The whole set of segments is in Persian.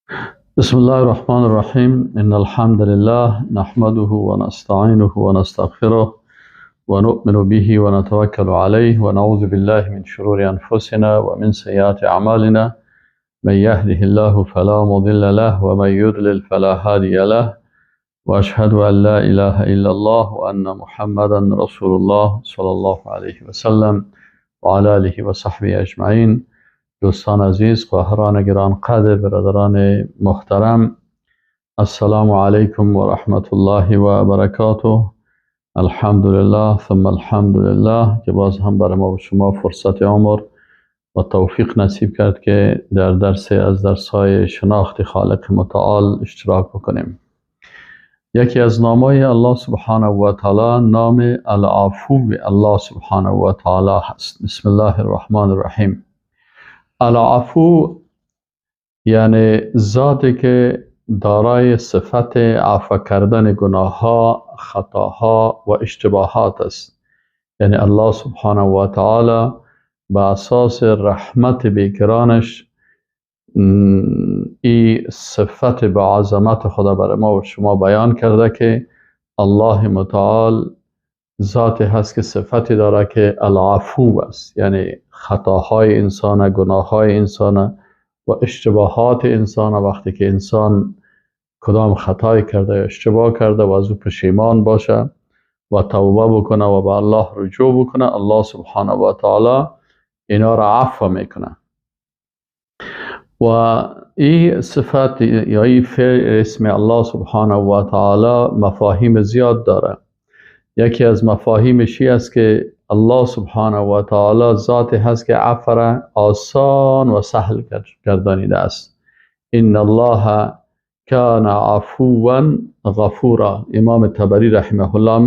بسم الله الرحمن الرحیم. ان الحمد لله نحمده ونستعینه ونستغفره ونؤمن به ونتوکل علیه ونعوذ بالله من شرور انفسنا ومن سیئات اعمالنا. من يهده الله فلا مضل له ومن يضلل فلا هادي له، واشهد ان لا اله الا الله وان محمدا رسول الله صلی الله علیه وسلم وعلى آله وصحبه اجمعین. دوستان عزیز، خواهران گرانقدر، برادران محترم، السلام علیکم و رحمت الله و برکاته. الحمدلله ثم الحمدلله که باز هم برای ما و شما فرصت عمر و توفیق نصیب کرد که در درس از درس‌های شناخت خالق متعال اشتراک بکنیم. یکی از نام‌های الله سبحانه و تعالی نام العفو الله سبحانه و تعالی هست. بسم الله الرحمن الرحیم. العفو یعنی ذاتی که دارای صفت عفو کردن گناه‌ها، خطاها و اشتباهات است. یعنی الله سبحانه و تعالی به اساس رحمت بیکرانش ای صفت به عظمت خدا برای ما و شما بیان کرده که الله متعال ذاتی هست که صفتی داره که العفو است، یعنی خطاهای انسان، گناههای انسان و اشتباهات انسان. وقتی که انسان کدام خطای کرده یا اشتباه کرده و از او پشیمان باشه و توبه بکنه و به الله رجوع بکنه، الله سبحانه و تعالی اینا را عفو میکنه. و این صفت یا این فعل اسم الله سبحانه و تعالی مفاهیم زیاد داره. یکی از مفاهیمش است که الله سبحانه و تعالی ذاتی هست که عفو را آسان و سهل گردانیده است. ان الله کان عفوا غفورا. امام طبری رحمه الله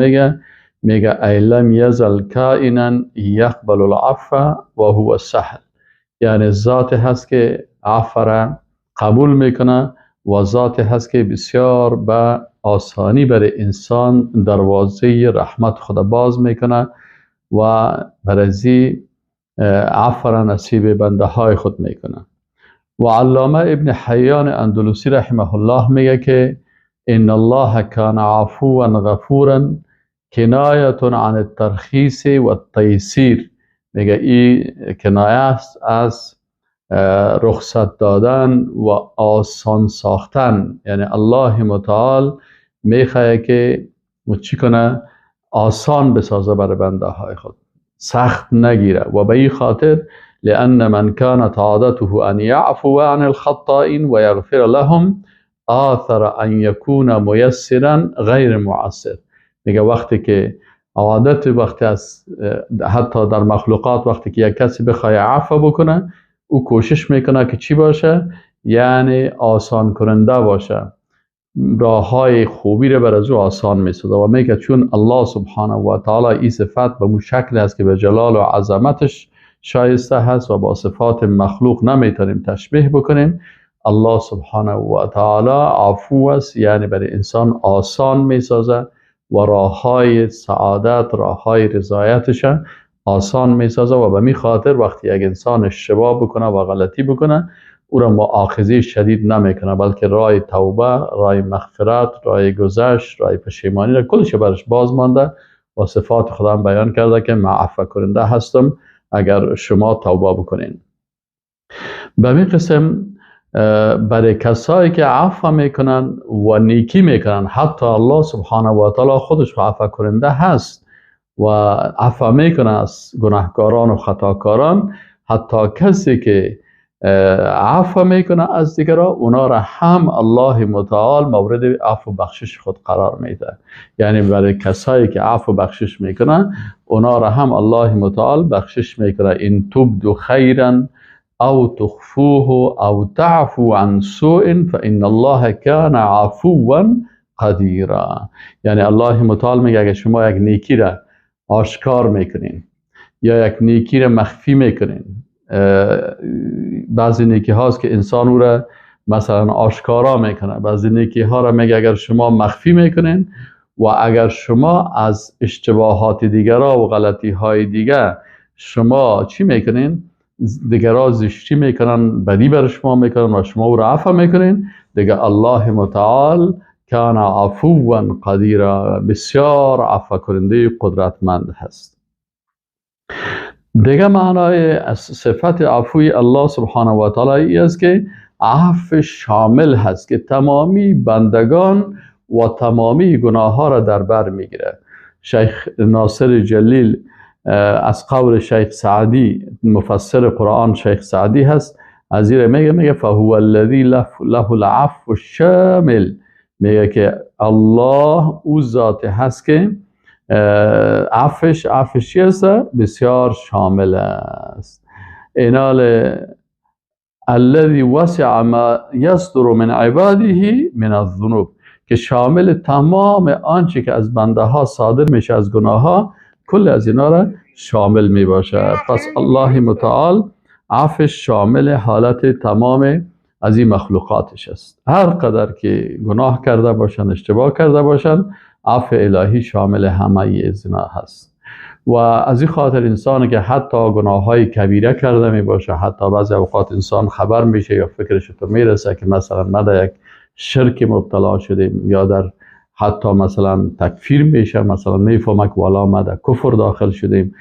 میگه ای لم یزل کائنا یقبل العفو و هو سهل، یعنی ذاتی هست که عفو را قبول میکنه و ذاتی هست که بسیار به آسانی برای انسان دروازه رحمت خدا باز میکنه و برای عفو را نصیب بنده های خود میکنه. و علامه ابن حیان اندلسی رحمه الله میگه که ان الله کان عفوا غفورا کنایه عن الترخیص و التیسیر. میگه این کنایه است از رخصت دادن و آسان ساختن، یعنی الله متعال میخواه که چی کنه؟ آسان بسازه برای بنده های خود، سخت نگیره. و به این خاطر لأن من كانت عادته أن يعفو عن الخطائين ويغفر لهم آثر أن يكون ميسرا غیر معسر. میگه وقتی که عادت، وقتی از حتی در مخلوقات وقتی که یک کسی بخواه عفو بکنه، او کوشش میکنه که چی باشه؟ یعنی آسان کننده باشه، راه های خوبی رو بر از او آسان میسازه. و میگه چون الله سبحانه و تعالی این صفت به مو شکل است که به جلال و عظمتش شایسته هست و با صفات مخلوق نمیتونیم تشبیه بکنیم، الله سبحانه و تعالی عفو است، یعنی برای انسان آسان میسازه و راه های سعادت، راه های رضایتش آسان میسازه. و به می خاطر وقتی یک انسان اشتباه بکنه و غلطی بکنه، او را مؤاخذه شدید نمیکنه، بلکه راه توبه، راه مغفرت، راه گذشت، راه پشیمانی را کلش برش باز مانده و صفات خدا هم بیان کرده که من عفو کننده هستم اگر شما توبه بکنین. به می قسم برای کسایی که عفو میکنن و نیکی میکنن، حتی الله سبحانه و تعالی خودش عفو کننده هست و عفو میکنه از گناهکاران و خطاکاران، حتی کسی که عفو میکنه از دیگران، اونا را هم الله متعال مورد عفو بخشش خود قرار میده. یعنی برای کسایی که عفو بخشش میکنه، اونا را هم الله متعال بخشش میکنه. ان تبدو خیرا او تخفوه او تعفو عن سوء فان الله کان عفوا قدیرا. یعنی الله متعال میگه اگه شما یک نیکی را آشکار میکنین یا یک نیکی را مخفی میکنین، بعضی نیکی هاست که انسان او را مثلا آشکارا میکنه، بعضی نیکی ها را میگه اگر شما مخفی میکنین و اگر شما از اشتباهات دیگرا و غلطی های دیگه شما چی میکنین؟ دیگران زشتی میکنن، بدی بر شما میکنن و شما او را عفو میکنین، دیگه الله متعال کان عفوا قدیرا، بسیار عفو کننده قدرتمند هست. دیگه معنای از صفت عفوی الله سبحانه و تعالی ای است که عفو شامل هست که تمامی بندگان و تمامی گناه ها را در بر میگیره. شیخ ناصر جلیل از قول شیخ سعدی، مفسر قرآن شیخ سعدی هست، از این میگه فهو الذی له العفو الشامل، میگه که الله او ذات هست که عفش عفشی است، بسیار شامل است. اینال الذی وسع ما یصدر من عباده من الذنوب، که شامل تمام آنچه که از بنده ها صادر میشه از گناه ها، کل از اینا را شامل می باشه. پس الله متعال عفش شامل حالت تمام از این مخلوقاتش است. هر قدر که گناه کرده باشن، اشتباه کرده باشن، عفو الهی شامل همه از اینا هست. و از این خاطر انسان که حتی گناه های کبیره کرده می باشه، حتی بعضی اوقات انسان خبر میشه یا فکرش تو میرسه که مثلا ما در یک شرک مبتلا شدیم، یا در حتی مثلا تکفیر میشه، مثلا میفهمه که والا ما در کفر داخل شدیم،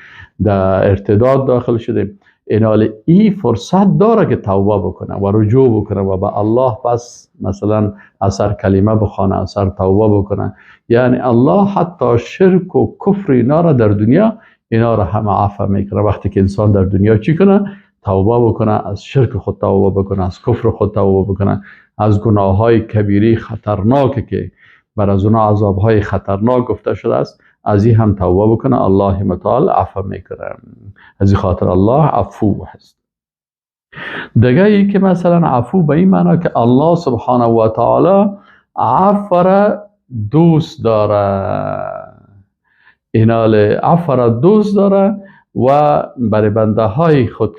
در ارتداد داخل شدیم، اینال ای فرصت داره که توبه بکنه و رجوع بکنه و به الله پس مثلا اثر کلمه بخوانه، اثر توبه بکنه. یعنی الله حتی شرک و کفر اینا را در دنیا اینا را همه عفو میکنه. وقتی که انسان در دنیا چی کنه؟ توبه بکنه، از شرک خود توبه بکنه، از کفر خود توبه بکنه، از گناه های کبیری خطرناک که بر از اونا عذاب های خطرناک گفته شده است، از این هم توبه بکنه، الله متعال عفو میکنه. از این خاطر الله عفو هست. دیگه ای که مثلا عفو به این معنا که الله سبحانه و تعالی عفو را دوست داره، اینال عفو را دوست داره و برای بنده های خود،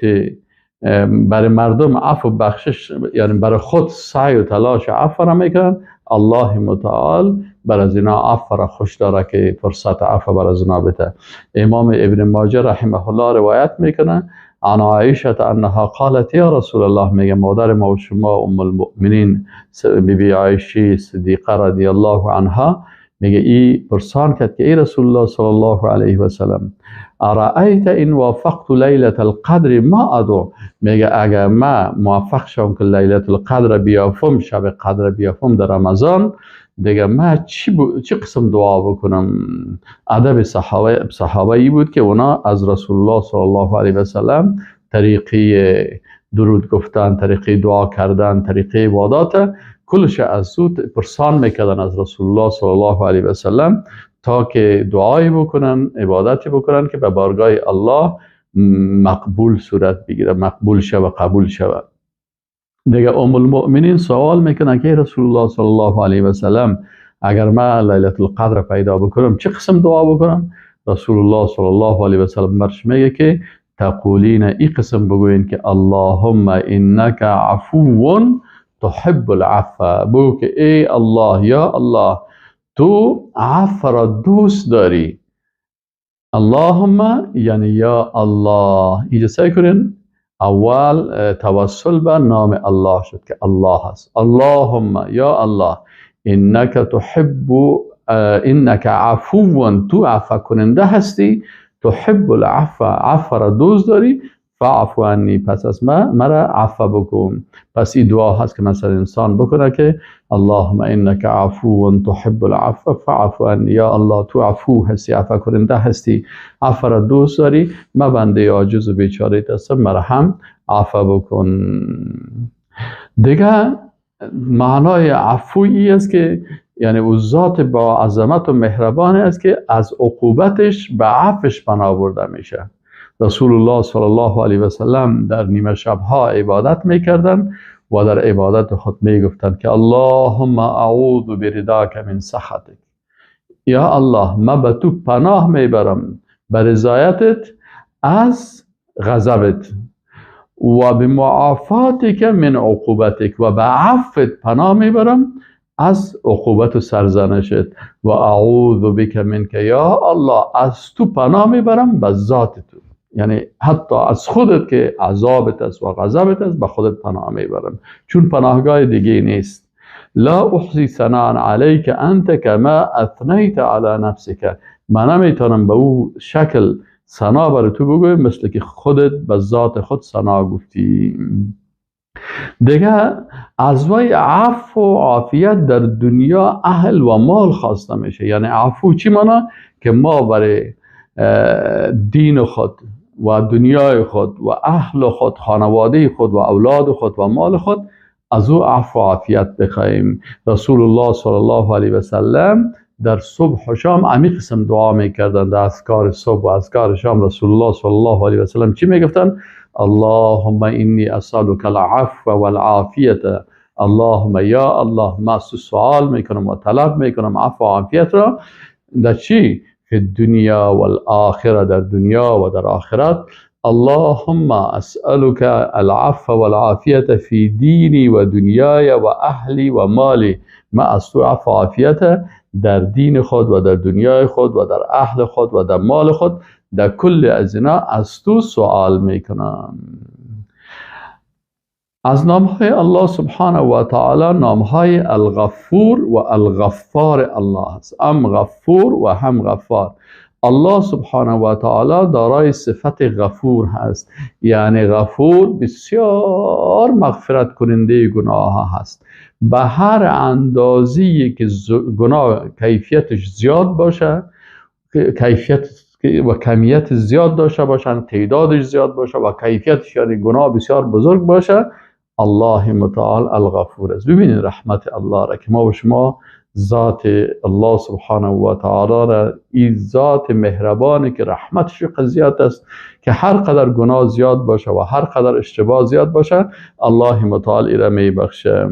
برای مردم عفو بخشش، یعنی برای خود سعی و تلاش عفو را میکنن، الله متعال بر از اینا عفو را خوش داره که فرصت عفو بر از اینا بده. امام ابن ماجه رحمه الله روایت میکنه عن عایشه انها قالت یا رسول الله، میگه مادر ما و شما ام المؤمنین بی بی عایشه صدیقه رضی الله عنها، میگه ای پرسان کرد که ای رسول الله صلی الله علیه و سلم، ارأیت ان وافقت لیلة القدر ما ادعو، میگه اگر ما موفق شوم که لیلة القدر بیافم، شب قدر بیافم در رمضان، دیگه ما چی قسم دعا بکنم؟ ادب صحابه ای بود که اونا از رسول الله صلی الله علیه و سلم طریقه درود گفتن، طریقه دعا کردن، طریقه عبادات کلش از زود پرسان میکردن از رسول الله صلی الله علیه و سلم تا که دعایی بکنن، عبادتی بکنن که به بارگاه الله مقبول صورت بگیره، مقبول شود، قبول شود. دیگه ام المؤمنین سوال میکنن که رسول الله صلی الله علیه و سلم، اگر من لیلة القدر پیدا بکنم چه قسم دعا بکنم؟ رسول الله صلی الله علیه و سلم برش میگه که تقولین، ای قسم بگوین که اللهم انک عفو تحب العفو، بگو که ای الله، یا الله، تو عفو را دوست داری. اللهم یعنی یا الله. اینجا سعی کنین اول توسل به نام الله شد که الله هست. اللهم یا الله، انک تحب، انک عفو، تو عفو کننده هستی، تحب العفو، عفو را دوست داری، فاعفو عنی، پس از ما مرا عفو بکن. پس این دعا هست که مثلا انسان بکنه که اللهم انک عفو تحب العفو فاعفو عنی، یا الله تو عفو هستی، عفو کننده هستی، عفو را دوست داری، ما بنده عاجز و بیچاره هستم، مرا هم عفو بکن. دیگه معنای عفویی است که یعنی او ذات با عظمت و مهربان است که از عقوبتش به عفوش پناه برده میشه. رسول الله صلی الله علیه و سلم در نیمه شبها عبادت میکردن و در عبادت خود میگفتند که اللهم اعوذ برداک من سخطک، یا الله ما به تو پناه میبرم به رضایتت از غضبت، و به معافاتک من عقوبتک، و به عفوت پناه میبرم از عقوبت و سرزنشت، و اعوذ بک منک، یا الله از تو پناه میبرم به ذات تو. یعنی حتی از خودت که عذابت است و غضبت است به خودت پناه میبرم، چون پناهگاه دیگه نیست. لا احصی ثناء علیک انت کما اثنیت علی نفسک، من نمیتونم به او شکل ثنا بر تو بگویم مثل که خودت به ذات خود ثنا گفتی. دیگه از وی عفو و عافیت در دنیا اهل و مال خواسته میشه. یعنی عفو چی مانا؟ که ما برای دین خود و دنیای خود و اهل خود، خانواده خود و اولاد خود و مال خود از او عفو و عافیت بخواهیم. رسول الله صلی الله علیه و سلم در صبح و شام امی قسم دعا میکردن. در اذکار صبح و اذکار شام رسول الله صلی الله علیه و سلم چی میگفتن؟ اللهم انی اسألک العفو والعافیة. اللهم یا الله، ما سوال میکنم و طلب میکنم عفو و عافیت را در چی؟ فی الدنیا والآخرة، در دنیا و در آخرت. اللهم اسألک العفو والعافیة فی دینی و دنیای و اهلی و مالی. ما از تو عفو و عافیت در دین خود و در دنیای خود و در اهل خود و در مال خود، در کل از اینا از تو سوال میکنم. از نامهای الله سبحانه و تعالی نامهای الغفور و الغفار الله است. هم غفور و هم غفار. الله سبحانه و تعالی دارای صفت غفور هست، یعنی غفور بسیار مغفرت کننده گناه هست. به هر اندازه‌ای که گناه کیفیتش زیاد باشه، کیفیت و کمیت زیاد داشته باشن، تعدادش زیاد باشه و کیفیتش یعنی گناه بسیار بزرگ باشه، الله متعال الغفور است. ببینید رحمت الله را که ما و شما ذات الله سبحانه و تعالی را، این ذات مهربانی که رحمتش زیاد است که هر قدر گناه زیاد باشه و هر قدر اشتباه زیاد باشه الله متعال ای را میبخشه.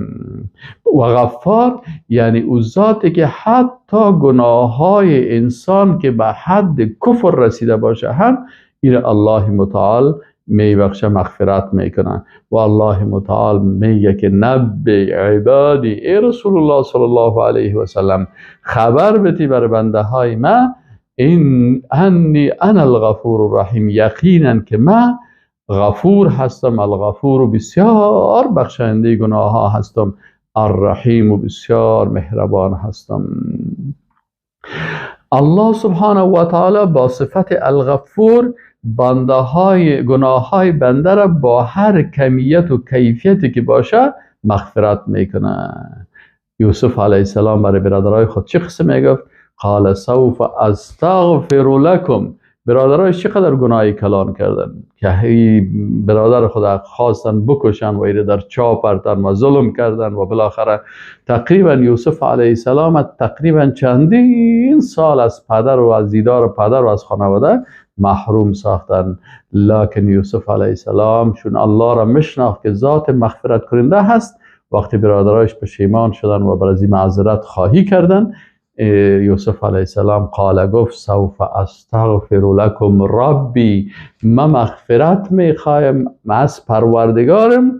و غفار یعنی او ذاتی که حتی گناه های انسان که به حد کفر رسیده باشه هم ای را الله متعال میبخشه، مغفرت میکنه. و الله متعال میگه که نبی عبادی، ای رسول الله صلی الله علیه و سلم خبر بتی بر بنده های ما، این انی انا الغفور الرحیم، یقینا که ما غفور هستم، الغفور بسیار بخشنده گناه ها هستم، الرحیم و بسیار مهربان هستم. الله سبحانه و تعالی با صفت الغفور بنده های گناه های بنده را با هر کمیت و کیفیتی که باشه مغفرت میکنه. یوسف علیه السلام برای برادرای خود چه قسم میگفت؟ قال سوف استغفر لکم. برادرایش چقدر گناهی کلان کردن که برادر خود خواستن بکشن و ایره در چاه پرتن و ظلم کردن و بالاخره تقریبا یوسف علیه السلام تقریبا چندین سال از پدر و از دیدار پدر و از خانواده محروم ساختن. لکن یوسف علیه السلام چون الله را میشناخت که ذات مغفرت کننده هست، وقتی برادرایش پشیمان شدن و بر از این معذرت خواهی کردن، یوسف علیه السلام قال گفت سوف استغفر لکم ربی، ما مغفرت میخوایم از پروردگارم،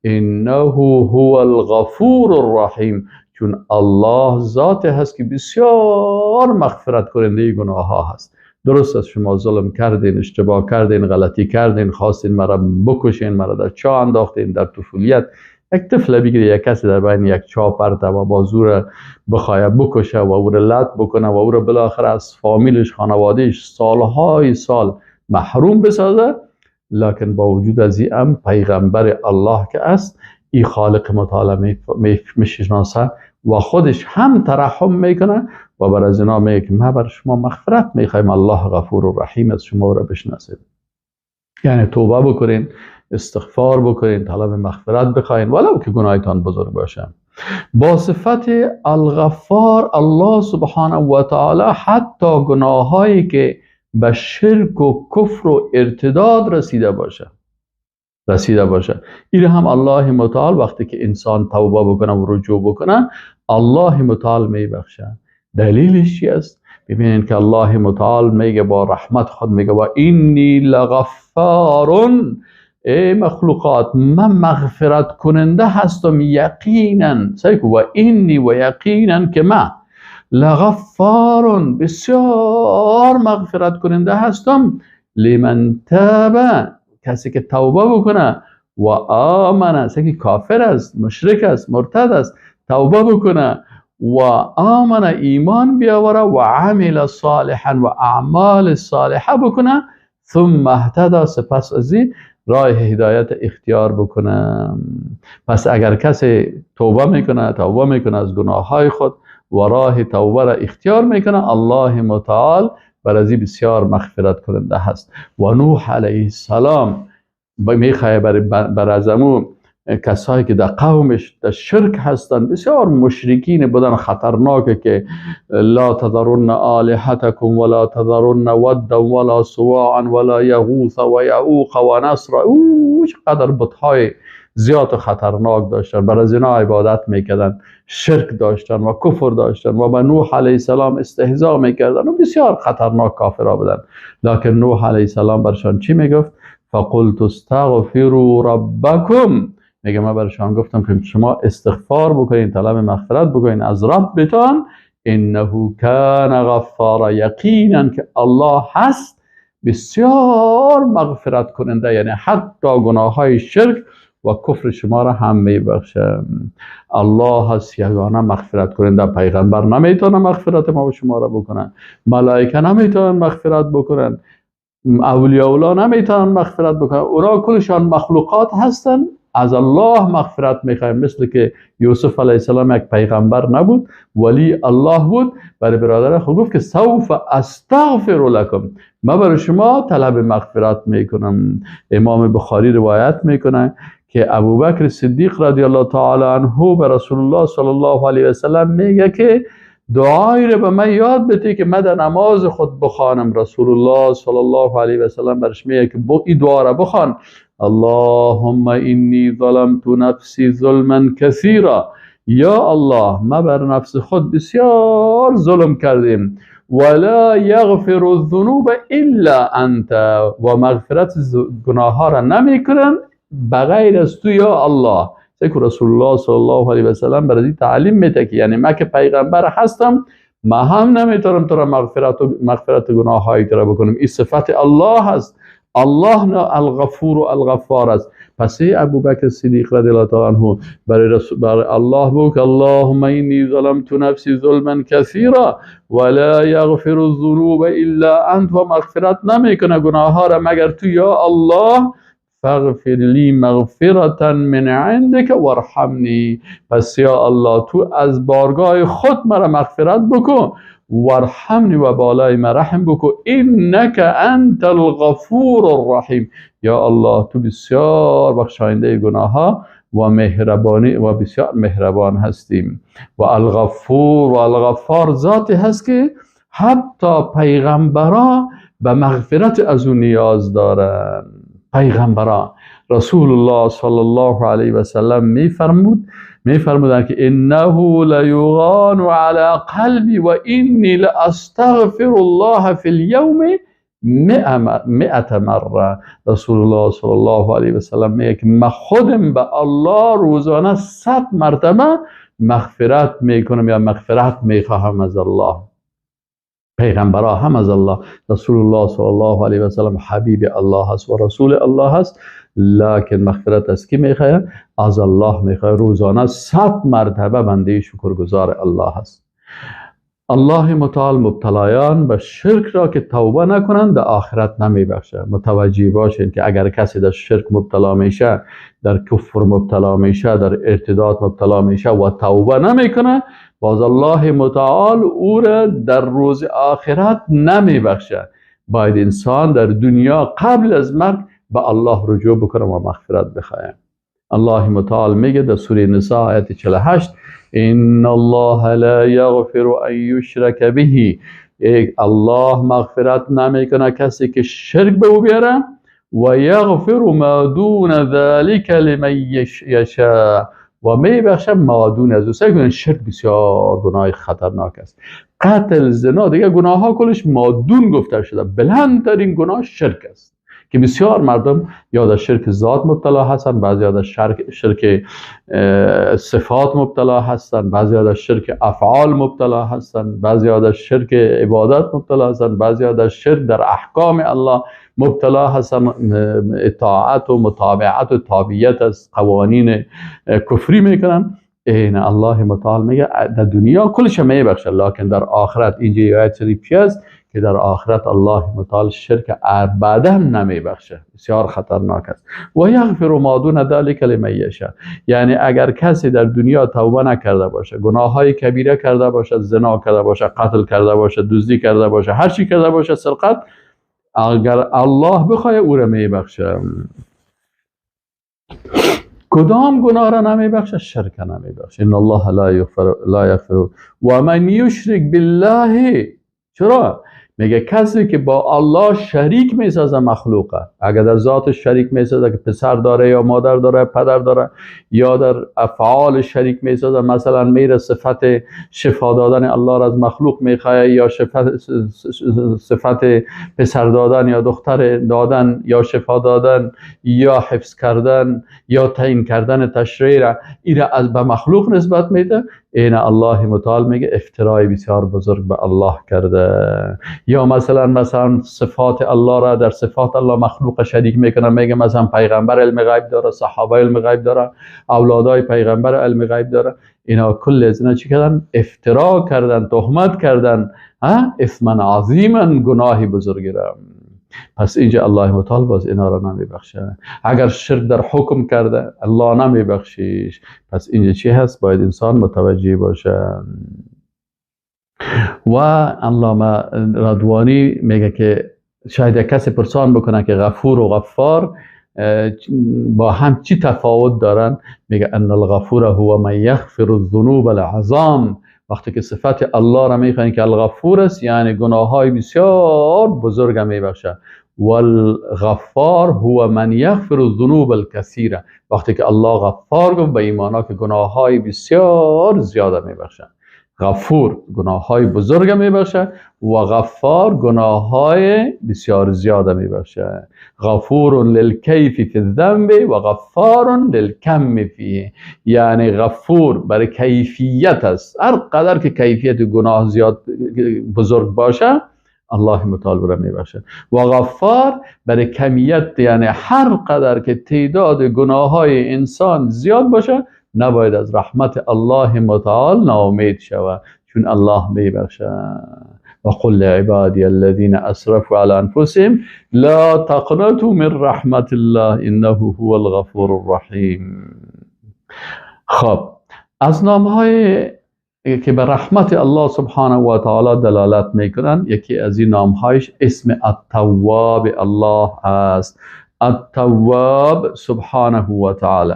انه هو الغفور الرحیم، چون الله ذات هست که بسیار مغفرت کننده گناه ها هست. درست است شما ظلم کردین، اشتباه کردین، غلطی کردین، خواستین مرا بکشین، مرا در چاه انداختین، در طفولیت یک طفل بگیره یک کسی در بین یک چاه پرته و با زور بخواه بکشه و او را لط بکنه و او را بالاخره از فامیلش خانوادهش سالهای سال محروم بسازه، لکن با وجود از این هم پیغمبر الله که است، ای خالق متعال میشناسه و خودش هم ترحم میکنه و بر از اینا میگه که ما بر شما مغفرت میخوایم، الله غفور و رحیم از شما را بشناسید. یعنی توبه بکنین، استغفار بکنین، طلب مغفرت بخواین ولو که گناهتان بزرگ باشه. با صفت الغفار الله سبحانه و تعالی حتی گناهایی که به شرک و کفر و ارتداد رسیده باشه این هم الله متعال وقتی که انسان توبه بکنه و رجوع بکنه الله متعال میبخشه. دلیلش چی است؟ ببینید که الله متعال میگه با رحمت خود میگه و اینی لغفار، ای مخلوقات من مغفرت کننده هستم یقینا، و اینی و یقینا که من لغفار بسیار مغفرت کننده هستم، لمن تاب، کسی که توبه بکنه، و آمنه، کسی که کافر است، مشرک است، مرتد است، توبه بکنه و آمنه، ایمان بیاوره، و عمل صالحا، و اعمال صالحه بکنه، ثم اهتدى، سپس از این راه هدایت اختیار بکنه. پس اگر کسی توبه میکنه، توبه میکنه از گناه های خود و راه توبه را اختیار میکنه، الله متعال بر از بسیار مغفرت کننده هست. و نوح علیه السلام میخواه بر از امو کسایی که در قومش در شرک هستند، بسیار مشرکین بودن، خطرناکه که لا تذرن آلهتکم ولا تذرن ودا ولا سواعا ولا یغوث و یعوق و نصر. او چقدر بتهای زیاد و خطرناک داشتن، بر از اینا عبادت میکردن، شرک داشتن و کفر داشتن و به نوح علیه السلام استهزا میکردن و بسیار خطرناک کافرها بودن. لکن نوح علیه السلام برشان چی میگفت؟ فقلت استغفروا ربکم، میگه من برشان گفتم که شما استغفار بکنین، طلب مغفرت بکنین از ربتان، انه کان غفارا، یقینا که الله هست بسیار مغفرت کننده، یعنی حتی گناه های شرک و کفر شما را هم میبخشه. الله هست یگانه مغفرت کننده. پیغمبر نمیتونه مغفرت ما و شما را بکنن، ملائکه نمیتونن مغفرت بکنن، اولیاء الله نمیتونن مغفرت بکنن، اونا کلشان مخلوقات هستن، از الله مغفرت میخوایم. مثل که یوسف علیه السلام یک پیغمبر نبود ولی الله بود، برای برادر خود گفت که سوف استغفر لکم، من برای شما طلب مغفرت میکنم. امام بخاری روایت میکنه که ابوبکر صدیق رضی الله تعالی عنه به رسول الله صلی الله علیه و سلم میگه که دعایی رو به من یاد بده که من در نماز خود بخوانم. رسول الله صلی الله علیه و سلم برش میگه که این دعا را بخوان: اللهم اینی ظلمت نفسی ظلما کثیرا، یا الله ما بر نفس خود بسیار ظلم کردیم، ولا یغفر الذنوب الا انت، و مغفرت گناه ها را نمیکنن بغیر از تو یا الله. که رسول الله صلی الله علیه و سلم برای تعلیم میده که یعنی من که پیغمبر هستم، ما هم نمیتونم تو را مغفرت گناه های تو را بکنم. این صفت الله هست، الله نه الغفور و الغفار است. پس ابوبکر صدیق رضی الله تعالی عنه برای الله بگو که اللهم اینی ظلمت نفسی ظلما کثیرا ولا یغفر الذنوب الا انت، و مغفرت نمیکنه گناه ها را مگر تو یا الله، فاغفر لی مغفرة من عندك وارحمنی. پس یا الله تو از بارگاه خود مرا مغفرت بکن، وارحمنی و بالای من رحم بکن، انک انت الغفور الرحیم. یا الله تو بسیار بخشاینده گناه ها و مهربانی و بسیار مهربان هستیم. و الغفور و الغفار ذاتی هست که حتی پیغمبرا به مغفرت از او نیاز دارن. پیغمبران رسول الله صلی الله علیه و سلم میفرمودند که انه لیغان علی قلبی و اینی لاستغفر الله فی الیوم 100 مره. رسول الله صلی الله علیه و سلم میگه که من خودم به الله روزانه 100 مرتبه مغفرت میکنم یا مغفرت میخواهم از الله. پیغمبرها هم از الله، رسول الله صلی الله علیه و سلم حبیب الله است و رسول الله است، لکن مغفرت از کی میخواه؟ از الله میخواه. روزانه 100 مرتبه بنده شکرگزار الله است. الله متعال مبتلایان به شرک را که توبه نکنند در آخرت نمیبخشه. متوجه باشین که اگر کسی در شرک مبتلا میشه، در کفر مبتلا میشه، در ارتداد مبتلا میشه و توبه نمیکنه، باز الله متعال او را در روز آخرت نمیبخشه. باید انسان در دنیا قبل از مرگ به الله رجوع بکنه و مغفرت بخواه. الله متعال میگه در سوره نساء آیت 48 ان الله لا یغفر ان یشرک به، الله مغفرت نمیکنه کسی که شرک به او بیاره، و یغفر ما دون ذلک لمن یشاء، و میبخشه ما دون از او. سعی کنید شرک بسیار گناه خطرناک است. قتل، زنا، دیگه گناه ها کلش مادون گفته شده. بلندترین گناه شرک است که بسیار مردم یا در شرک ذات مبتلا هستن، بعضی در شرک صفات مبتلا هستن، بعضی در شرک افعال مبتلا هستن، بعضی در شرک عبادت مبتلا هستن، بعضی در شرک در احکام الله مبتلا هستن، اطاعت و متابعت و تابعیت از قوانین کفری میکنن. این الله متعال میگه در دنیا کلش میبخشه، لکن در آخرت، اینجا آیت شریف چی است که در آخرت الله متعال شرک ابدا نمیبخشه، بسیار خطرناک است. و یغفر ما دون ذلک لمن یشاء، یعنی اگر کسی در دنیا توبه نکرده باشه، گناههای کبیره کرده باشه، زنا کرده باشه، قتل کرده باشه، دزدی کرده باشه، هر چی کرده باشه، سرقت، اگر الله بخواه او را میبخشه. کدام گناه را نمیبخشه؟ شرک نمیبخشه. ان الله لا یغفر و من یشرک بالله. چرا؟ میگه کسی که با الله شریک میسازه مخلوقه، اگر در ذات شریک میسازه که پسر داره یا مادر داره، پدر داره، یا در افعال شریک میسازه، مثلا میره صفت شفا دادن الله را از مخلوق میخواه، یا صفت پسر دادن یا دختر دادن یا شفا دادن یا حفظ کردن یا تعیین کردن تشریع را، ایره از به مخلوق نسبت میده، این الله متعال میگه افترای بسیار بزرگ به الله کرده. یا مثلا صفات الله را در صفات الله مخلوق شریک میکنه، میگه مثلا پیغمبر علم غیب داره، صحابه علم غیب داره، اولادای پیغمبر علم غیب داره. اینا کل از اینا چی کردن؟ افترا کردن، تهمت کردن، اثما عظیما، گناه بزرگی را. پس اینجا الله متعال باز اینا را نمیبخشه. اگر شرک در حکم کرده الله نمیبخشیش. پس اینجا چی هست؟ باید انسان متوجه باشه. و علامه رضوانی میگه که شاید کسی پرسان بکنه که غفور و غفار با هم چی تفاوت دارن؟ میگه ان الغفور هو من یغفر الذنوب العظام. وقتی که صفت الله را میخوانی که الغفور است، یعنی گناه های بسیار بزرگ میبخشه. والغفار هو من یغفر الذنوب الکثیره. وقتی که الله غفار گفت، به ایمانا که گناه های بسیار زیاده میبخشه. غفور گناه های بزرگ میبخشه و غفار گناه های بسیار زیاده میبخشه. غفور للکیف فی الذنب و غفار للکم فیه، یعنی غفور برای کیفیت است. هر قدر که کیفیت گناه زیاد بزرگ باشه الله متعال را میبخشه. و غفار برای کمیت، یعنی هر قدر که تعداد گناه های انسان زیاد باشه نباید از رحمت الله متعال ناامید شود، چون الله میبخشه. و قل لعبادی الذین اسرفوا علی انفسهم لا تقنطوا من رحمت الله انه هو الغفور الرحیم. خب، از نامهای که به رحمت الله سبحانه و تعالی دلالت میکنن، یکی از این نامهایش اسم التواب الله است. التواب سبحانه و تعالی.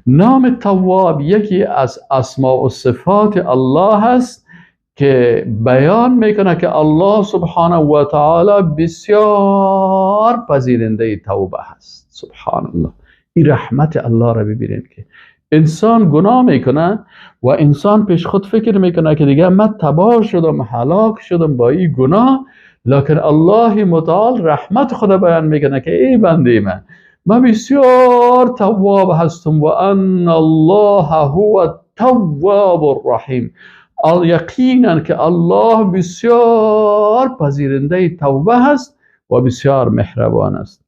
نام تواب یکی از اسماء و صفات الله است که بیان میکنه که الله سبحانه و تعالی بسیار پذیرنده توبه هست. سبحان الله، این رحمت الله را ببینید که انسان گناه میکنه و انسان پیش خود فکر میکنه که دیگه من تباه شدم، هلاک شدم با این گناه، لکن الله متعال رحمت خود بیان میکنه که ای بنده من، من بسیار تواب هستم. و ان الله هو التواب الرحیم. یقینا که الله بسیار پذیرنده توبه هست و بسیار مهربان است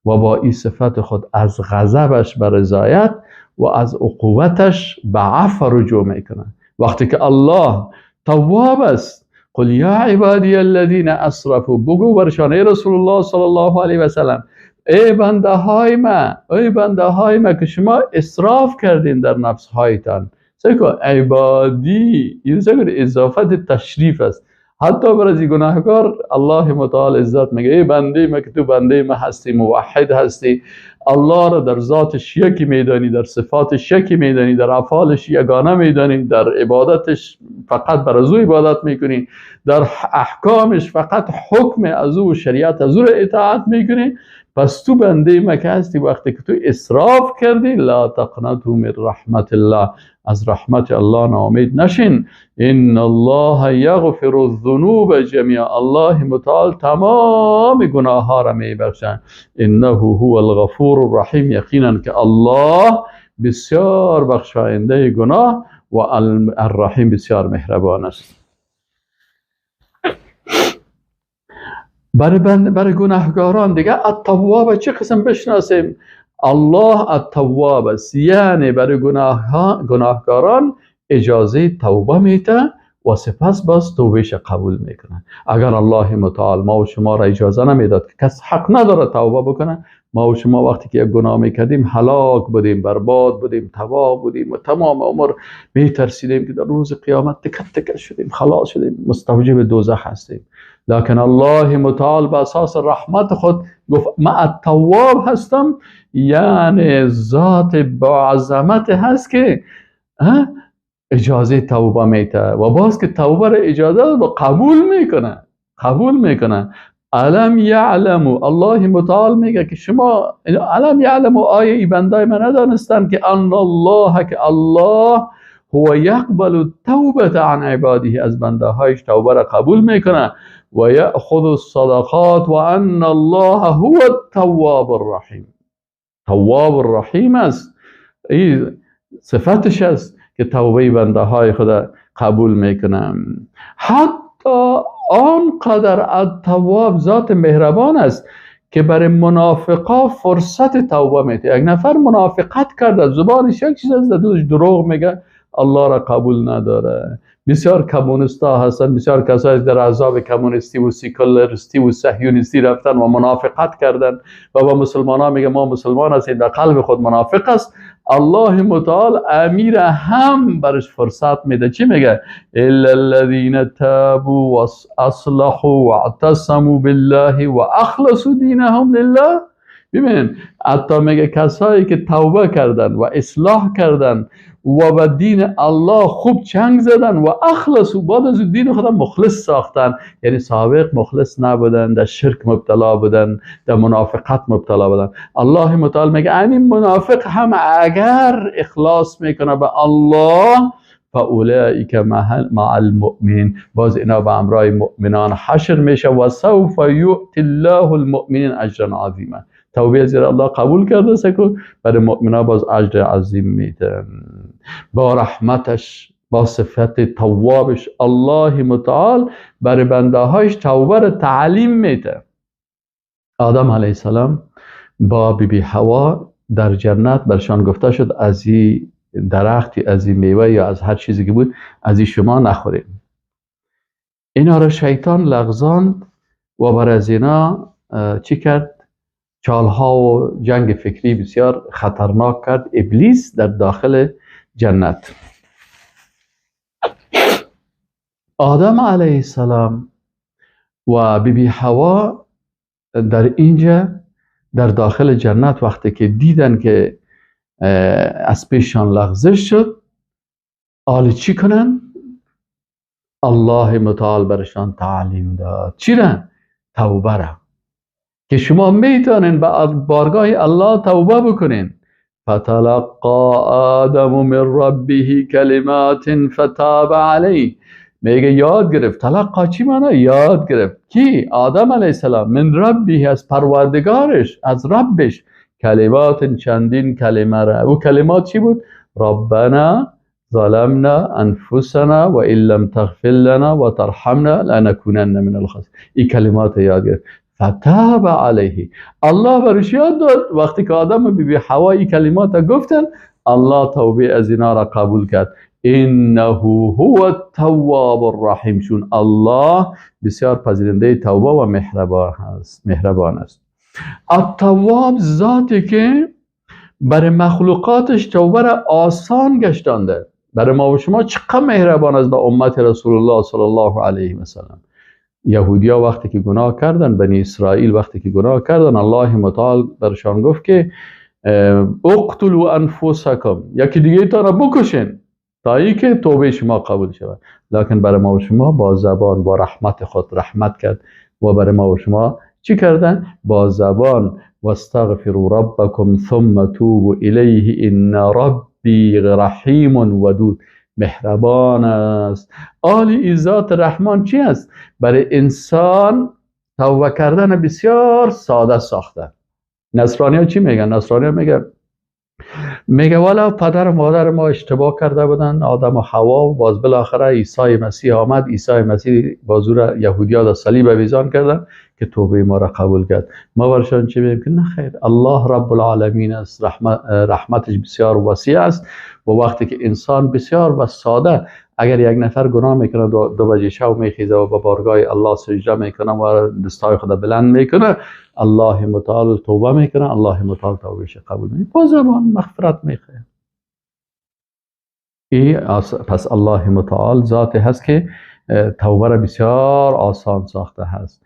و با این صفت خود از غضبش به رضایت و از عقوبتش به عفو رجوع میکنه. وقتی که الله تواب است، قل یا عبادی الذین اسرفوا، بگو برشان ای رسول الله صلی الله علیه و سلم، ای بنده های من، ای بنده های من که شما اسراف کردین در نفس هایتان. سیکو عبادی، این سیکو اضافت تشریف است. حتی برای گناهکار الله متعال عزت میگه ای بنده من که تو بنده من هستی، موحد هستی، الله را در ذاتش یکی میدانی، در صفاتش یکی میدانی، در افعالش یگانه میدانی، در عبادتش فقط بر از او عبادت میکنی، در احکامش فقط حکم از او و شریعت از او را اطاعت میکنی. پس تو بنده مکه هستی. وقتی که تو اسراف کردی، لا تقنطوا من رحمت الله، از رحمت الله ناامید نشین. ان الله یغفر الذنوب جمیعا، الله متعال تمام گناه ها را میبخشد. انه هو الغفور الرحیم، یقینا که الله بسیار بخشاینده گناه و الرحیم بسیار مهربان است. برای گناهگاران دیگه التواب چه قسم بشناسیم؟ الله التواب است، یعنی برای گناهگاران اجازه توبه میده و سپس باز توبهش قبول میکنه. اگر الله متعال ما و شما را اجازه نمیداد که کس حق نداره توبه بکنه، ما و شما وقتی که یک گناه میکردیم هلاک بودیم، برباد بودیم، تباه بودیم و تمام عمر میترسیدیم که در روز قیامت تکه تکه شدیم، خلاص شدیم، مستوجب دوزخ هستیم. لکن الله متعال به اساس رحمت خود گفت من التواب هستم، یعنی ذات با عظمت هست که اجازه توبه میده و باز که توبه را اجازه و قبول میکنه، قبول میکنه. الم یعلمو، الله متعال میگه که شما الم یعلمو، آیه ای بندای من ندانستن که ان الله، که الله هو یقبل التوبه عن عباده، از بنده هایش توبه را قبول میکنه، و یأخذ الصدقات و ان الله هو التواب الرحیم. تواب الرحیم است، این صفتش است که توبه بنده های خود قبول میکنه. حتی آنقدر التواب ذات مهربان است که برای منافقا فرصت توبه میده. یک نفر منافقت کرده، زبانش یک چیز است، دلش دروغ میگه، الله را قبول نداره. بسیار کمونیستا هستن، بسیار کسایی در عذاب کمونیستی و سیکولریستی و صهیونیستی رفتن و منافقت کردن و با مسلمان ها میگه ما مسلمان هستیم، در قلب خود منافق است. الله متعال امیر هم برش فرصت میده. چی میگه؟ الا الذين تابوا واصلحوا واعتصموا بالله واخلصوا دینهم لله. ببین حتی میگه کسایی که توبه کردن و اصلاح کردن و به دین الله خوب چنگ زدن و اخلص و بعد از دین خدا مخلص ساختن، یعنی سابق مخلص نبودن، در شرک مبتلا بودن، در منافقت مبتلا بودن. الله متعال میگه همین منافق هم اگر اخلاص میکنه به الله، فاولئک مع المؤمنین، باز اینا به همراه مؤمنان حشر میشه و سوف یؤتی الله المؤمنین اجرا عظیما. توبه زیر الله قبول کرده سکو برای مؤمنا باز اجر عظیم میده. با رحمتش، با صفت توابش، الله متعال برای بنده هایش توبه را تعلیم میده. آدم علیه السلام با بی بی حوا در جنت برشان گفته شد از این درختی، از این میوه یا از هر چیزی که بود، از این شما نخورید. اینا را شیطان لغزاند و بر از اینا چی کرد؟ چالها و جنگ فکری بسیار خطرناک کرد ابلیس در داخل جنت. آدم علیه السلام و بی بی حوا در اینجا در داخل جنت وقتی که دیدن که از پیشان لغزش شد، آل چی کنن؟ الله متعال برشان تعلیم داد. چی را؟ توبه را، که شما میتونین به بارگاه الله توبه بکنین. فتلقى آدم من ربه کلمات فتاب علیه. میگه یاد گرفت. تلقا چی معنی؟ یاد گرفت. کی؟ آدم علیه السلام. من ربه، از پروردگارش، از ربش، کلمات، چندین کلمه را. او کلمات چی بود؟ ربنا ظلمنا انفسنا و ان لم تغفر لنا و ترحمنا لنکونن من الخاسرین. این کلمات یاد گرفت. فتاب علیه، الله برش یاد داد. وقتی که آدم و بی بی حوا این کلمات گفتن، الله توبه از اینا را قبول کرد. انه هو التواب الرحیم، چون الله بسیار پذیرنده توبه و مهربان است، مهربان است. التواب ذاتی که برای مخلوقاتش توبه را آسان گشتانده. برای ما و شما چقدر مهربان است به امت رسول الله صلی الله علیه و سلم. یهودیا وقتی که گناه کردن، بنی اسرائیل وقتی که گناه کردن، الله متعال برشان گفت که اقتلوا انفسکم، یکی دیگه تا را بکشین تا ای که توبه شما قبول شود. لکن برای ما و شما با زبان، با رحمت خود رحمت کرد و برای ما و شما چی کردن؟ با زبان واستغفروا ربکم ثم توبوا الیه ان ربی رحیم ودود، مهربان است. آل ذات رحمان چی است؟ برای انسان توبه کردن بسیار ساده ساخته. نصرانی ها چی میگن؟ نصرانی ها میگه والا پدر و مادر ما اشتباه کرده بودن، آدم و حوا، و باز بالاخره عیسی مسیح آمد، عیسی مسیح باز او را یهودی‌ها در صلیب آویزان کردن که توبه ما را قبول کرد. ما برشان چی میگیم؟ که نه خیر، الله رب العالمین است، رحمتش بسیار وسیع است. و وقتی که انسان بسیار و ساده، اگر یک نفر گناه میکنه، 2 بجه شب میخیزه و به بارگاه الله سجده میکنه و دستای خود بلند میکنه، الله متعال توبه میکنه، الله متعال توبهش قبول میکنه، با زبان مغفرت میخواد. پس الله متعال ذاتی هست که توبه را بسیار آسان ساخته هست.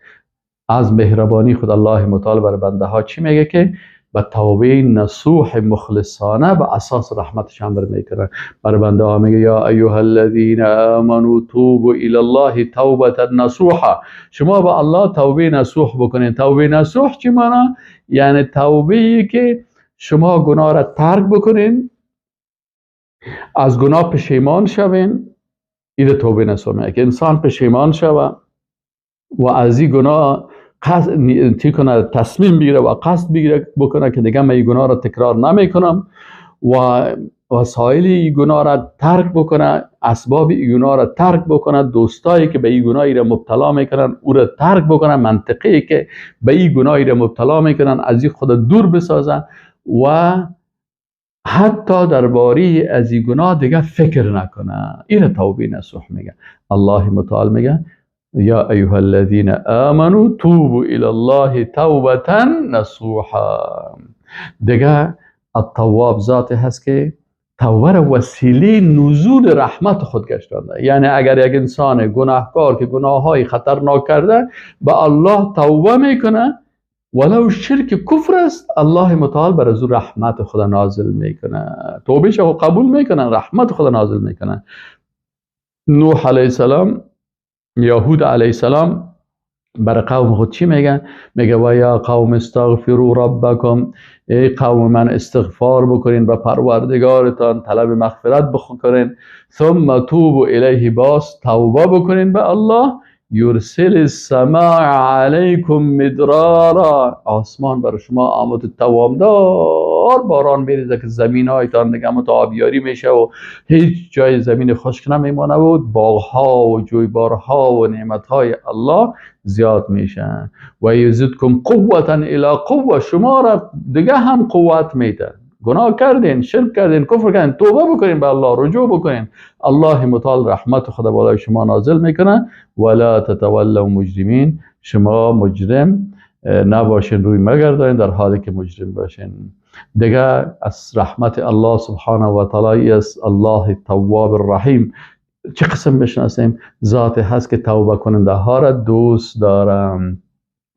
از مهربانی خود الله متعال بر بنده ها چی میگه؟ که به توبه نصوح مخلصانه به اساس رحمتش امر میکنه. بر بنده ها میگه یا ایها الذین آمنوا توبوا الی الله توبه نصوحا، شما به الله توبه نصوح بکنین. توبه نصوح چی معنی؟ یعنی توبه ای که شما گناه را ترک بکنین، از گناه پشیمان شوین. این توبه نصوح میگه که انسان پشیمان شوه و از این گناه قصد کنه، تصمیم بگیره و قصد بگیره بکنه که دیگه من این گناه را تکرار نمیکنم و وسایل این گناه را ترک بکنه، اسباب این گناه را ترک بکنه، دوستایی که به این گناهی را مبتلا میکنن او را ترک بکنه، منطقه‌ای که به این گناهی را مبتلا میکنن از این خود دور بسازن و حتی درباره از این گناه دیگه فکر نکنه. این توبه نصوح میگه. الله متعال میگه یا ایها الذین آمنوا توبوا الی الله توبة نصوحا. دیگه التواب ذاتی هست که توبه را وسیله نزول رحمت خود گشتانده. یعنی اگر یک انسان گناهکار که گناههای خطرناک کرده به الله توبه میکنه، ولو شرک کفر است، الله متعال بر از او رحمت خود نازل میکنه، توبهش قبول میکنه، رحمت خود نازل میکنه. نوح علیه السلام، یهود علیه السلام بر قوم خود چی میگن؟ میگه و یا قوم استغفروا ربکم، ای قوم من استغفار بکنین به پروردگارتان، طلب مغفرت بکنین، ثم توبوا الیه، باز توبه بکنین به الله، یرسل السماء علیکم مدرارا، آسمان بر شما آمد دوامدار باران میریزه که زمین هایتان دیگه هم آبیاری میشه و هیچ جای زمین خشک نمیمانه و باغها و جویبارها و نعمتهای الله زیاد میشن. و یزدکم قوة الی قوة، شما را دیگه هم قوت میده. گناه کردین، شرک کردین، کفر کردین، توبه بکنین به الله، رجوع بکنین، الله متعال رحمت خدا بالای شما نازل میکنه. ولا تتولوا مجرمین، شما مجرم نباشین، روی مگردانین در حالی که مجرم باشین. دیگه از رحمت الله سبحانه و تعالی است الله تواب الرحیم. چه قسم بشناسیم؟ ذات هست که توبه کننده ها را دوست دارم.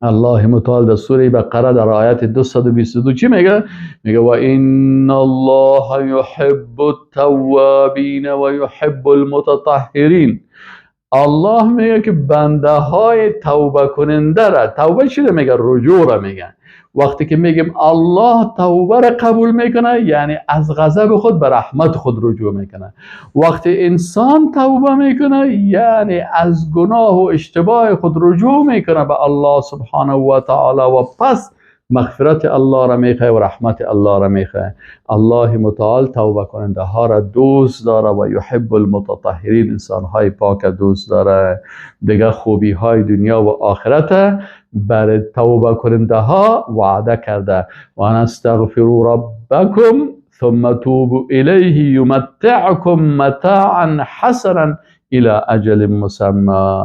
الله متعال در سوره بقره در آیت 222 چی میگه؟ میگه و ان الله یحب التوابین و یحب المتطهرین. الله میگه که بنده های توبه کننده را، توبه چی رو میگه؟ رجوع را میگه. وقتی که میگیم الله توبه را قبول میکنه، یعنی از غضب خود به رحمت خود رجوع میکنه. وقتی انسان توبه میکنه، یعنی از گناه و اشتباه خود رجوع میکنه به الله سبحانه و تعالی و پس مغفرت الله را میخواه و رحمت الله را میخواه. الله متعال توبه کننده ها را دوست داره و یحب المتطهرین، انسان های پاک دوست داره. دیگه خوبی های دنیا و آخرت بر توبه کننده ها وعده کرده. و ان استغفروا ربکم ثم توبوا الیه یمتعکم متاعا حسنا الی اجل مسمى.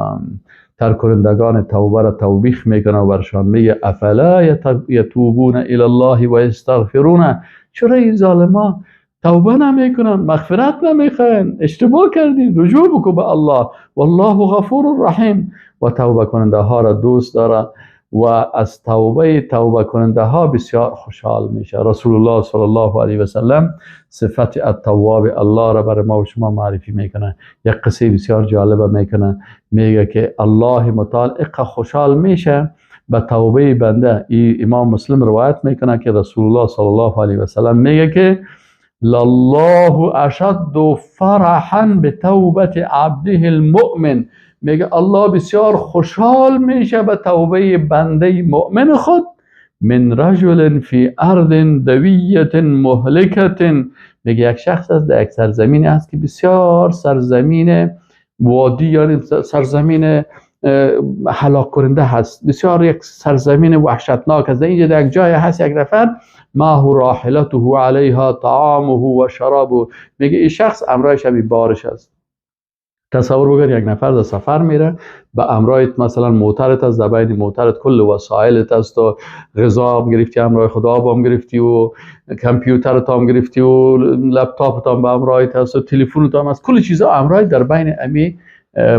ترک کنندگان توبه را توبیخ میکنه و برشان میگه افلا یتوبون الی الله و یستغفرون، چرا این ظالما توبه نمیکنن، مغفرت نمیخواین، اشتباه کردی، رجوع بکن به الله، والله غفور رحیم. و توبه کننده ها را دوست داره و از توبه توبه کننده ها بسیار خوشحال میشه. رسول الله صلی الله علیه و سلم صفت التواب الله را برای ما و شما معرفی میکنه. یک قصه بسیار جالب میکنه، میگه که الله متعال اقا خوشحال میشه به توبه بنده. ای امام مسلم روایت میکنه که رسول الله صلی الله علیه و سلم میگه که لله اشد فرحا بتوبه عبده المؤمن. میگه الله بسیار خوشحال میشه به توبه بنده مؤمن خود، من رجل فی ارض دویه مهلکه. میگه یک شخص است در یک سرزمین است که بسیار سرزمین وادی، یعنی سرزمین هلاک کننده هست، بسیار یک سرزمین وحشتناک است. اینجا در یک جای هست یک نفر، ما هو راحلته علیها طعامه و شرابه. میگه این شخص امرایش همی بارش است. تصور بکن یک نفر در سفر میره، به امرایت مثلا موترت است، در بین موترت کل وسایلت است و غذا هم گرفتی، امرای خدا آب هم گرفتی و کامپیوترت هم گرفتی و لپتاپت هم به امرایت هست و تلفنت هم هست، کل چیزا امرایت در بین امی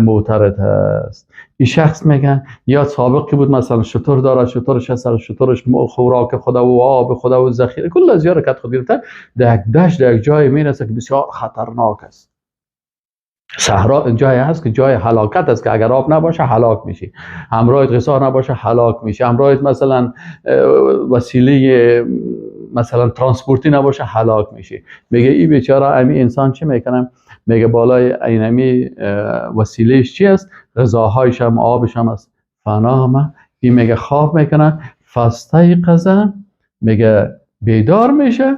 موترت هست. این شخص میگه یا سابق که بود مثلا شتر داره، شترش سر شترش خوراک خدا و آب خدا و ذخیره کل از یارو کت خود گرفته، در یک دشت در یک جای میرسه که بسیار خطرناک است. صحرا جایی هست که جای هلاکت است که اگر آب نباشه هلاک میشی، همراهت غذا نباشه هلاک میشی، همراهت مثلا وسیله مثلا ترانسپورتی نباشه هلاک میشی. میگه این بیچاره امی انسان چی میکنه؟ میگه بالای اینمی وسیلهش چی است؟ غذاهایش هم آبش هم است. فنامه، این میگه خواب میکنه، فاستیقظ، میگه بیدار میشه.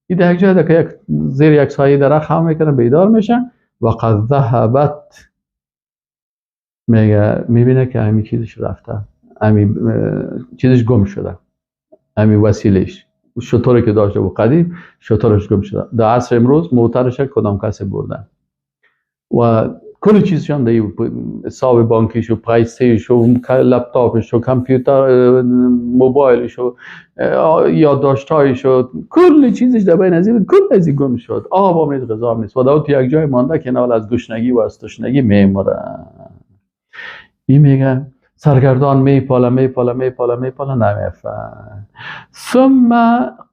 این در یک جای که یک زیر یک سایه درخت هم میکنه بیدار میشه. و قد ذهبت، میگه میبینه که امی چیزش رفته، امی چیزش گم شده، امی وسیلهش، شطوری که داشته بود قدیم شطورش گم شده. در عصر امروز موترش کدام کسی بردن و کل چیزش هم در حساب بانکیش و پیسهش و لپتاپش و کامپیوتر موبایلش و یادداشت‌هایش و کل چیزش در بین از این کل از این گم شد. آب هم نیست، غذا هم نیست و در یک جای مانده که نال از گشنگی و از تشنگی میمره. این میگه سرگردان میپاله میپاله میپاله میپاله نمیفه. ثم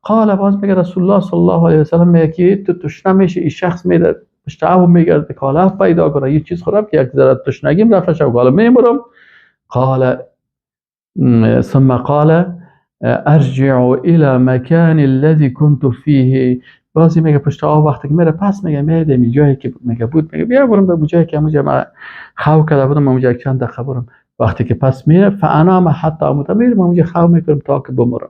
قال، باز میگه رسول الله صلی الله علیه و سلم میگه که تو تشنه میشه، این شخص میره پشت آب میگرده کاله پیدا کنه، یه چیز خورم که یک ذره تشنگیم رفته شو، قال میمرم. قال ثم قال ارجع الى مكان الذي كنت فيه. بازی میگه پشت آب وقتی که میره پس میگه میره جایی که میگه بود، میگه بیا برم به جایی که اونجا من خو کرده بودم، اونجا چند دقیقه برم. وقتی که پس میره فانام حتی اموت، میرم اونجا خو میکنم تا که بمرم،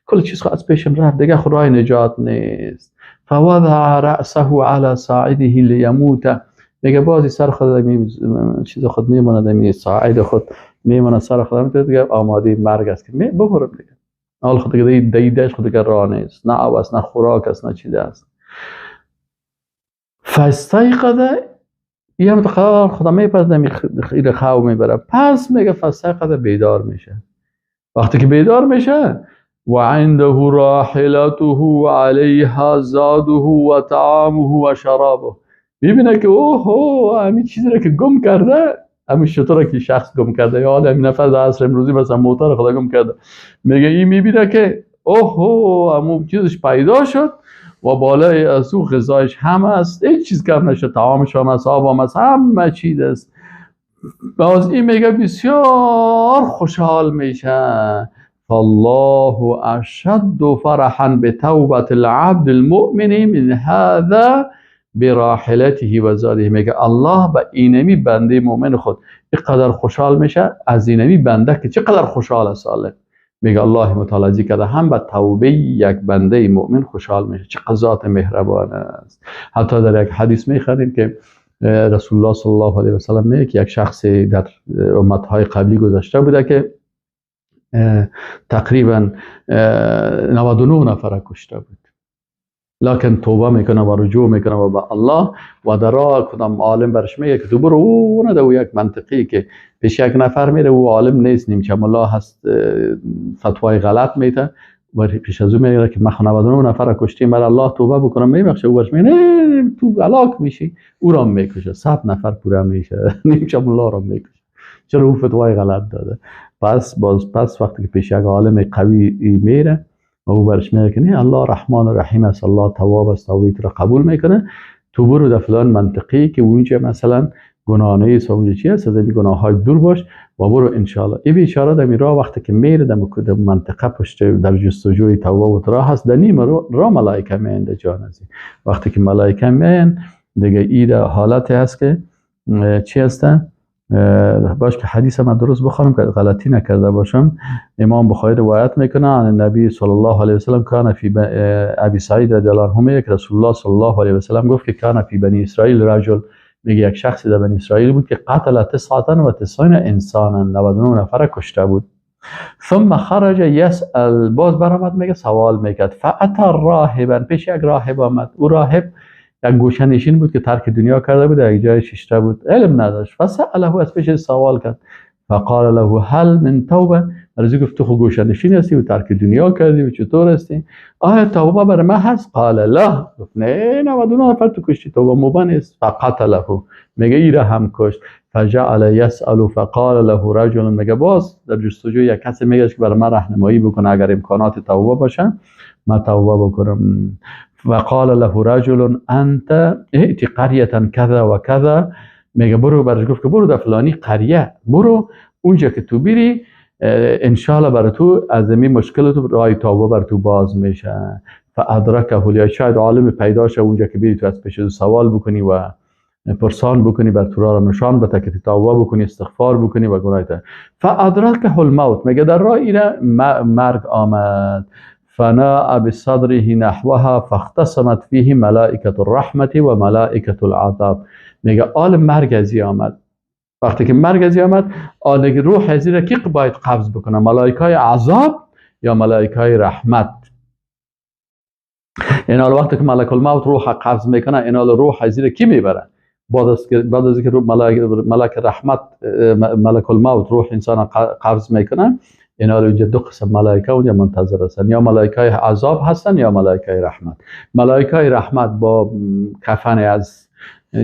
کل چیز خو از پیشم رفت دیگه، خو راه نجات نیست. فوضع رأسه على ساعده لیموت، میگه بازی سر خود می چیز خود میمونه، می ساعد خود میمونه سر خود دیگه، آماده مرگ است که می بمرم دیگه. حال خود دیگه دیدش خود دیگه راه نیست، نه آب است، نه خوراک است، نه چیز است. فاستيقظ، یه هم خدا میپرزه میخیره خو میبره. پس میگه فاستيقظ، بیدار میشه. وقتی که بیدار میشه و عنده راحلته و علیها زاده و طعامه و شرابه، میبینه که اوه همین چیزی رو که گم کرده، همین شطور که شخص گم کرده، یا حالا همین نفر در عصر امروزی مثلا موتر خدا گم کرده، میگه این میبینه که اوه همون چیزش پیدا شد و بالای از او غذایش هم است، هیچ چیز کم نشد، طعامش هم است، آب هم است، همه چیز است. باز این میگه بسیار خوشحال میشه. فالله اشد فرحا بتوبة العبد المؤمن من هذا براحلته و زاده. میگه الله به اینمی بنده مؤمن خود اینقدر خوشحال میشه از اینمی بنده که چقدر خوشحال است. میگه الله متعال کرده هم به توبه یک بنده مؤمن خوشحال میشه، چقدر ذات مهربان است. حتی در یک حدیث میخوانیم که رسول الله صلی الله علیه و سلم میگه که یک شخصی در امتهای قبلی گذشته بوده که تقریبا 99 نفر کشته بود، لکن توبه میکنه و رجوع میکنه و به الله و در راه کدام عالم برش میگه که تو برو اون در یک منطقی که پیش یک نفر میره و عالم نیست، نیمچه ملا هست، فتوای غلط میده، و پیش از او میگه که من 99 نفر کشتیم، برای الله توبه بکنم میبخشه. او برش میگه نه تو هلاک میشی، او را میکشه، 100 نفر پورا میشه، نیمچه الله را میکشه. چرا او فتوای غلط داده؟ پس وقتی که پیش یک عالم قوی میره و او برش میگه که نه الله رحمان و رحیم است، الله تواب است، توبه را قبول میکنه، تو برو در فلان منطقی که اونجا مثلا گناه نیست و اونجا چی هست، از این گناه های دور باش و برو انشالله. این بیچاره در راه وقتی که میره در منطقه پشت در جستجوی توبه و راه هست، در نیم راه ملائکه میان در جان ازی. وقتی که ملائکه میان دیگه ای در حالت هست که چی هستن؟ باش که حدیث من درست بخوانم که غلطی نکرده باشم. امام بخاری روایت میکنه عن النبی صلی الله علیه و سلم کان فی ابی سعید رضی الله عنه، که رسول الله صلی الله علیه و سلم گفت که کان فی بنی اسرائیل رجل، میگه یک شخصی در بنی اسرائیل بود که قتل 99 انسانا، 99 نفر کشته بود. ثم خرج یسأل، باز برآمد میگه سوال میکرد. فأتی راهبا، پیش یک راهب آمد. او راهب یک گوشه نشین بود که ترک دنیا کرده بود، یک جای ششته بود، علم نداشت. فسأله، از پیش سوال کرد. فقال له هل من توبه، برای گفت تو خو گوشه نشین هستی و ترک دنیا کردی و چطور هستی، آیا توبه برای من هست؟ قال لا، گفت نه 99 نفر تو کشتی، توبه مبا نیست. فقتله، میگه ایره هم کشت. فجعل یسأل فقال له رجل، میگه باز در جستجوی یک کسی میگه که برای من راهنمایی بکنه، اگر امکانات توبه باشه من توبه بکنم. وقال له رجل انت ائت قرية كذا و كذا، میگه برو، برش گفت که برو در فلانی قریه، برو اونجا که تو بری انشالله برای تو از این مشکل تو راه توبه بر تو باز میشه. فادرکه، یا شاید عالم پیدا شه اونجا که بری تو از پیش سوال بکنی و پرسان بکنی، بر تو راه نشان بده که توبه بکنی، استغفار بکنی و گناه ته. فادرکه الموت، میگه در راه ایره مرگ آمد. فناء بصدره نحوها فاختصمت فيه ملائكة الرحمة و ملائكة العذاب. میگه آل مرگ ازی آمد. وقتی که مرگ ازی آمد، آل روح ازی را کی باید قبض بکنه؟ ملائکه عذاب یا ملائکه رحمت؟ این آل وقتی که ملک الموت روح قبض میکنه، این آل روح ازی را کی میبره؟ بعد از اینکه ملک رحمت، ملک الموت روح انسان قبض میکنه، اینا اونجا دو قسم ملائکه اونجا منتظر هستن، یا ملائکه عذاب هستن یا ملائکه رحمت. ملائکه رحمت با کفن از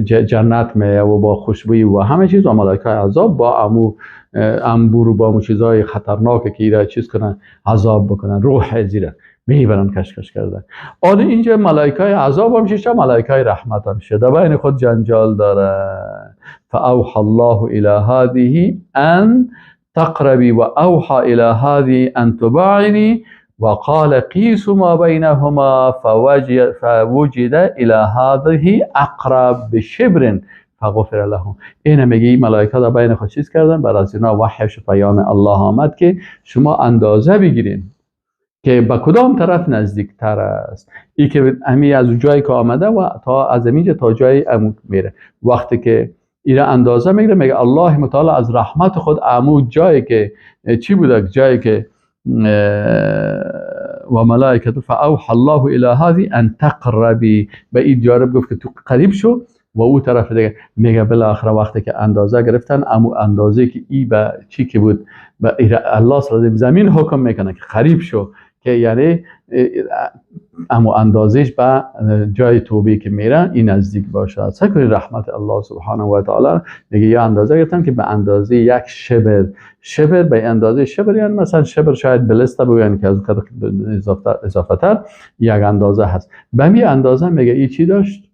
جنت میه و با خوشبویی و همه چیز، و ملائکه عذاب با امو انبور و با امو چیزای خطرناک که ایرا چیز کنن، عذاب بکنن، روح زیره میبرن کشکش کرده. آن اینجا ملائکه عذاب هم شیشه، ملائکه رحمت هم شده، در بین خود جنجال داره. فاوحى الله الى هذه ان تقربي وأوحى إلى هذه أن تباعني وقال قيسوا ما بينهما فوجد إلى هذه أقرب بشبر فغفر له. اینه میگه ملائکه در بین خود چیز کردن، بعد از اینا وحی شد، پیام الله آمد که شما اندازه بگیرین که به کدام طرف نزدیکتر است. ای که امی از جایی که آمده و تا از اینجا تا جای امو میره. وقتی که ایره اندازه میگیره، میگه الله متعال از رحمت خود عمود جایی که چی بوده، جایی که و ملائکه فاوحى الله الى هذه ان تقربی، به این جانب گفت که تو قریب شو و او طرف دیگه. میگه بالاخره وقتی که اندازه گرفتن، امو اندازه که ای به چی که بود، به الله سر زمین حکم میکنه که قریب شو، که یعنی امو اندازش به جای توبه که میره این نزدیک باشه. سعی کنید رحمت الله سبحانه و تعالی. میگه یا اندازه گرفتن که به اندازه یک شبر، شبر به اندازه شبر، یعنی مثلا شبر شاید بلسته بگوین که از اضافه تر یک اندازه هست. به می اندازه میگه ای چی داشت؟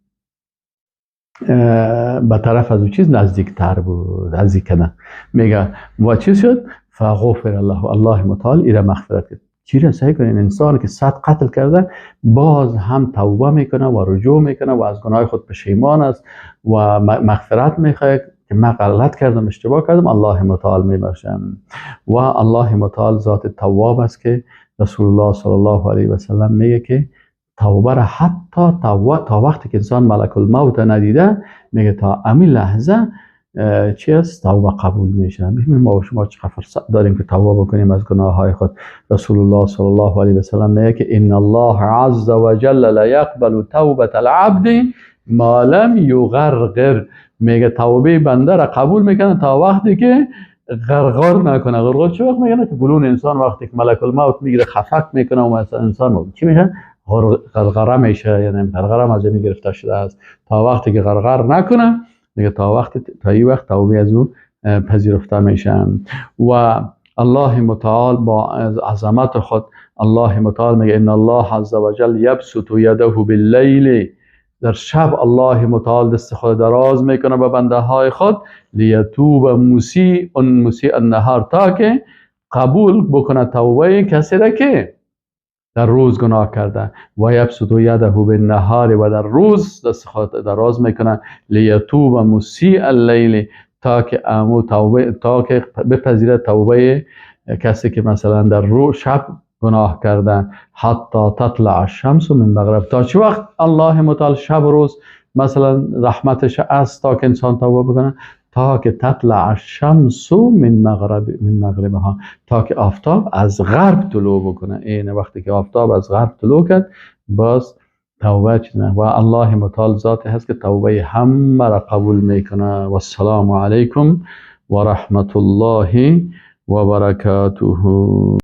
به طرف از اون چیز نزدیکتر بود، نزدیک کردن. میگه و چی شد؟ فغفر الله، الله متعال ایره مغفرت کرد. چی را سعی کنین انسان که 100 قتل کرده باز هم توبه میکنه و رجوع میکنه و از گناه خود پشیمان است و مغفرت میخواد که من غلط کردم، اشتباه کردم، الله متعال میبخشم. و الله متعال ذات تواب است که رسول الله صلی الله علیه و سلم میگه که توبه را حتی تا وقتی که انسان ملک الموت ندیده، میگه تا همین لحظه چی است؟ توبه قبول میشه. ببینیم ما و شما چقدر فرصت داریم که توبه بکنیم از گناه های خود. رسول الله صلی الله علیه و سلم میگه که ان الله عز وجل لا یقبل توبه العبد ما لم یغرغر. میگه توبه بنده را قبول میکنه تا وقتی که غرغر نکنه. غرغر چه وقت میگن که گلون انسان وقتی که ملک الموت میگیره خفق میکنه و مثلا انسان چی میشه؟ غرغره میشه، یعنی غرغره از می گرفته شده است. تا وقتی که غرغر نکنه دیگه تا این وقت توبه از او پذیرفته میشه. و الله متعال با عظمت خود، الله متعال میگه ان الله عز وجل یبسط یده باللیل، در شب الله متعال دست خود دراز میکنه به بنده های خود، لیتوب مسیء مسیء النهار، تا که قبول بکنه توبه کسی را که در روز گناه کرده. و یبسط یده بالنهار، و در روز دست خود دراز میکنه، لیتوب مسیء اللیل، تا که توبه، تا که بپذیره توبه کسی که مثلا در روز شب گناه کرده. حتی تطلع الشمس من مغرب، تا چه وقت الله متعال شب روز مثلا رحمتش است تا که انسان توبه بکنه، تا که تطلع الشمس من مغرب، من مغربها، تا که آفتاب از غرب طلوع بکنه. این وقتی که آفتاب از غرب طلوع کرد باز توبه چیزه. و الله متعال ذاتی هست که توبه همه را قبول میکنه. و السلام علیکم و رحمت الله و برکاته.